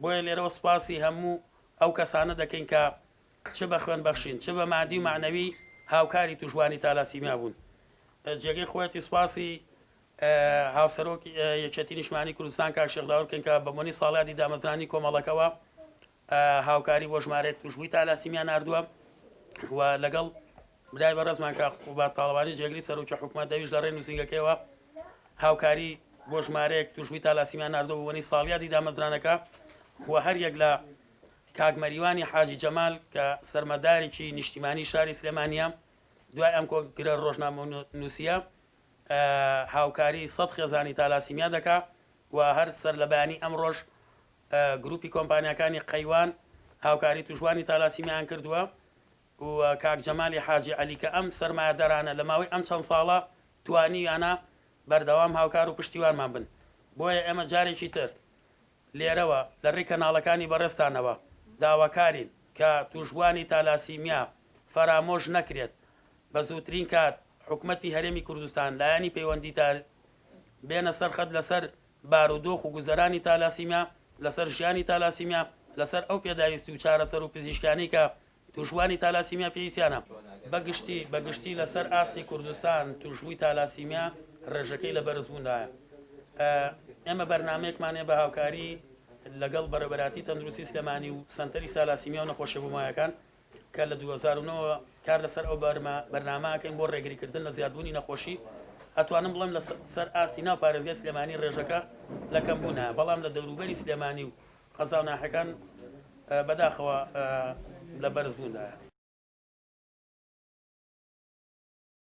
بۆیە لێرەوە سوپاسی هەموو ئەو کەسانە دەکەین کە چ بە خوێن بەخشین چ بە مادی و مەعنەوی هاوکاری تووشبووانی تالاسیمیا بوون. جێگەی خۆیەتی سوپاسی هاوسەرۆکی یەکێتی نیشتمانی کوردستان کاک شێخ داود بکەین کە بە بۆنەی ساڵیادی دامەزرانی کۆمەڵەکەوە هاوکاری بۆ ژمارەیەک تووشبووی تالاسیمیا ناردووە و لەگەڵ برای بەڕێزمان کاک قوباد تاڵەبانی جێگری سەرۆکی حکومەت ئەویش لە ڕێی نووسینگەکەیەوە هاوکاری بۆ ژمارەیەک تووشبووی تالاسیمیا ناردووە بە بۆنەی ساڵیادی دامەزرانەکە و هەریەک لە کاک مەریوانی حاجی جەمال کە سەرمەدارێکی نیشتیمانی شاری سلێمانییە دوای ئەم کۆنگرە ڕۆژنامەنووسییە هاوکاری سەد خێزانی تالاسیمیا دەکا و هەر سەرلەبەیانی ئەمڕۆش گروپی کۆمپانیاکانی قەیوان هاوکاری تووشبووانی تالاسیمیایان کردووە و کاک جەمالی حاجی عەلی کە ئەم سەرمایەدارانە لە ماوەی ئەم چەند ساڵە توانیویانە بەردەوام هاوکار و پشتیوانمان بن بۆیە ئێمە جارێکی تر لێرەوە لە رێی کەناڵەکانی بەڕێزتانەوە داواکارین کە تووشبووانی تالاسیمیا فەرامۆش نەکرێت بە زووترین کات حکومەتی هەرێمی کوردستان لایەنی پەیوەندیدار بێنە سەر خەت لەسەر بارودۆخ و گوزەرانی تالاسیمیا، لەسەر ژیانی تالاسیمیا، لەسەر ئەو پێداویستی و چارەسەر و پزیشکیانەی کە تووشبووانی تالاسیمیا پێویستیانە. بە گشتی بە گشتی لەسەر ئاستی کوردستان تووشبووی تالاسیمیا ڕێژەکەی لە بەرزبووندایە. ئێمە بەرنامەیەکمان هەیە بە هاوکاری لەگەڵ بەڕێوەبەرایەتی تەندروستی سلێمانی و سەنتەری سالاسیمیا و نەخۆشیە بۆماوەکان کە لە 2009 ەوە کار لەسەر ئەو بەرنامە ئەکەین بۆ ڕێگریکردن لە زیادبوونی نەخۆشی، ئەتوانم بڵێم لە سەر ئاستی ناو پارێزگای سلێمانی ڕێژەکە لە کەمبوونایە، بەڵام لە دەوروبەری سلێمانی و قەزا و ناحیەکان بەداخەوە لە بەرزبووندایە.